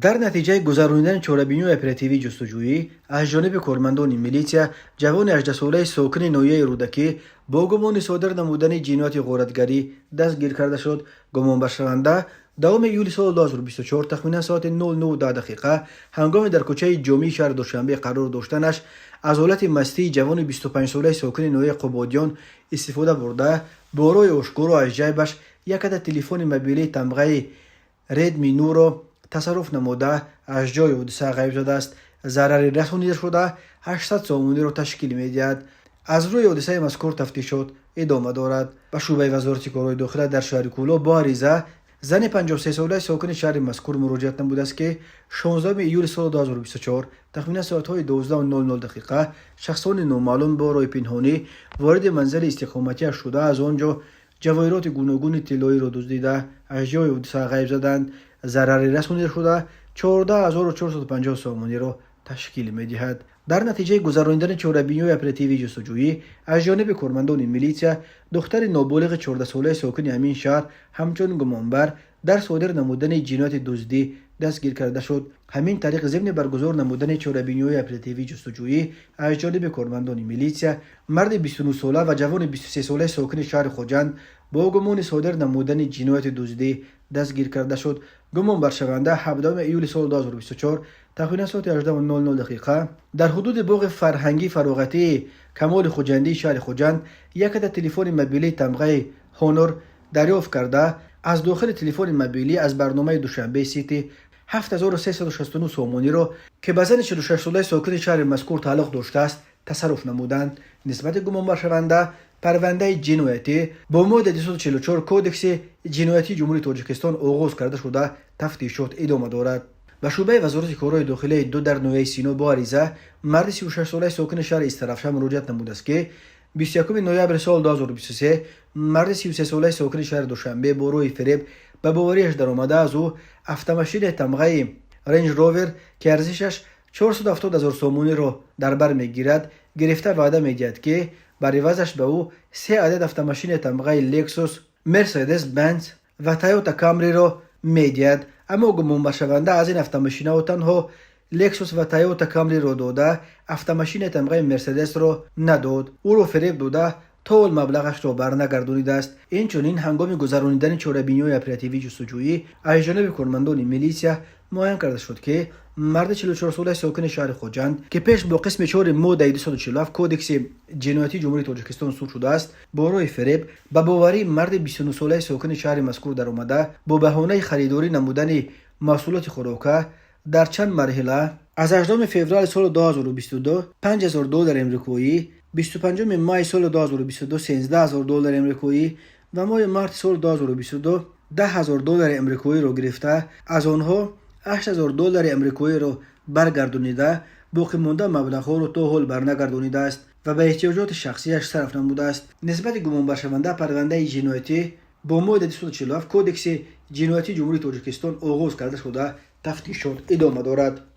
Дар натиҷаи гузаронидани чорабиниҳои оперативии ҷустуҷӯӣ аз ҷониби кормандони милитсия, ҷавони 18-солаи сокини ноҳияи Рӯдакӣ бо гумони содир намудани ҷинояти ғоратгарӣ дастгир карда шуд. Гумонбаршаванда 10 июли соли 2024, тахминан соати 00:10 дақиқа, ҳангоми дар кӯчаи Ҷомии шаҳри Душанбе қарор доштанаш, аз ҳолати мастии ҷавони 25-солаи сокини ноҳияи Қубодиён истифода бурда, бо роҳи ошкоро аз ҷайбаш як адад телефони мобилии тамғаи Редми нӯро тасарруф намуда, аз ҷои ҳодиса ғайб задааст. Зарари расонидашуда 800 сомониро ташкил медиҳад. Аз рӯи ҳодисаи мазкур тафтишот идома дорад. Ба шӯъбаи Вазорати корҳои дохила дар шаҳри Кӯлоб бо ариза зани 53-солаи сокини шаҳри мазкур муроҷиат намудааст, ки 16 июли соли 2024, тахминан соатҳои 12:00 дақиқа, шахсони номаълум бо роҳи пинҳонӣ вориди манзили истиқоматиаш шуда, аз он ҷо ҷавоҳироти гуногуни тиллоиро дуздида, аз ҷои ҳодиса ғайб заданд. Зарари расонидашуда 14 450 сомониро ташкил медиҳад. Дар натиҷаи гузаронидани чорабиниҳои оперативии ҷустуҷӯӣ аз ҷониби кормандони милитсия, духтари ноболиғи 14-солаи сокини ҳамин шаҳр ҳамчун гумонбар дар содир намудани ҷинояти дуздӣ дастгир карда шуд. Ҳамин тариқ, зимни баргузор намудани чорабиниҳои оперативии ҷустуҷӯӣ аз ҷониби кормандони милитсия, марди 29-сола ва ҷавони 23-солаи сокини шаҳри Хуҷанд бо гумони содир намудани ҷинояти дуздӣ дастгир карда шуд. Гумонбаршаванда 17 июли соли 2024, тахминан соати 18:00 дақиқа, дар ҳудуди боғи фарҳангӣ фароғатии Камоли Хуҷандии шаҳри Хуҷанд як адад телефони мобилии тамғаи Ҳонор дарёфт карда, аз дохили телефони мобилӣ аз барномаи Душанбе Сити 7369 сомониро, ки ба зани 46-солаи сокини шаҳри мазкур тааллуқ доштааст, тасарруф намуданд. Нисбати гумонбаршаванда парвандаи ҷиноятӣ бо моддаи 244 Кодекси ҷиноятии Ҷумҳурии Тоҷикистон оғоз карда шуда, тафтишот идома дорад. Ба шӯъбаи Вазорати корҳои дохилияи ду дар ноҳияи Сино бо ариза марди 36-солаи сокини шаҳри Истаравшан муроҷиат намудааст, ки 21 ноябри соли 2023 марди 33-солаи сокини шаҳри Душанбе бо роҳи фиреб ба бовариаш даромада, аз ӯ автомашинаи тамғаи Рейндж Ровер, ки арзишаш 470 ҳазор сомониро дар бар мегирад, гирифта, ваъда медиҳад, ки бар ивазаш ба ӯ се адад автомашинаи тамғаи Лексус, Мерседес Бенц ва Тойота Камриро медиҳад. Аммо гумонбаршаванда аз ин автомашинаҳо танҳо Лексус ва Тойота Камриро дода, автомашинаи тамғаи Мерседесро надод. Ӯро фиреб дода, то ҳол маблағашро барнагардонидааст. Инчунин, ҳангоми гузаронидани чорабиниҳои оперативии ҷустуҷӯӣ аз ҷониби кормандони милитсия муайян карда шуд, ки марди 44-солаи сокини шаҳри Хуҷанд, ки пеш бо қисми 4 моддаи 247 Кодекси ҷиноятии Ҷумҳурии Тоҷикистон суд шудааст, бо роҳи фиреб ба боварии марди 29-солаи сокини шаҳри мазкур даромада, бо баҳонаи харидорӣ намудани маҳсулоти хӯрока дар чанд марҳила аз 8 феврали соли 2022 5000 доллари амрикоӣ, 25 май соли 2022 13 000 доллари амрикоӣ ва моҳи марти соли 2022 10 000 доллари амрикоиро гирифта, аз онҳо 8000 доллари амрикоиро баргардонида, боқимонда маблағҳоро то ҳол барнагардонидааст ва ба эҳтиёҷоти шахсияш сарф намудааст. Нисбати гумонбаршаванда парвандаи ҷиноятӣ бо моддаи 247 Кодекси ҷиноятии Ҷумҳурии Тоҷикистон оғоз карда шуда, тафтишот идома дорад.